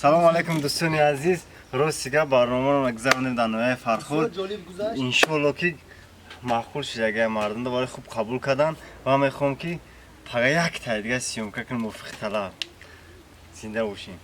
Салом алейкум, дӯстони азиз. Рости гап, барномаро гузаронем дар ноҳияи Фархор. Иншоалло, ки маъқул шудагай мардум, вале хуб қабул кардан ва мехоҳам, ки фақат як тай дига съёмка кунем мувофиқи талаб. Зинда бошем.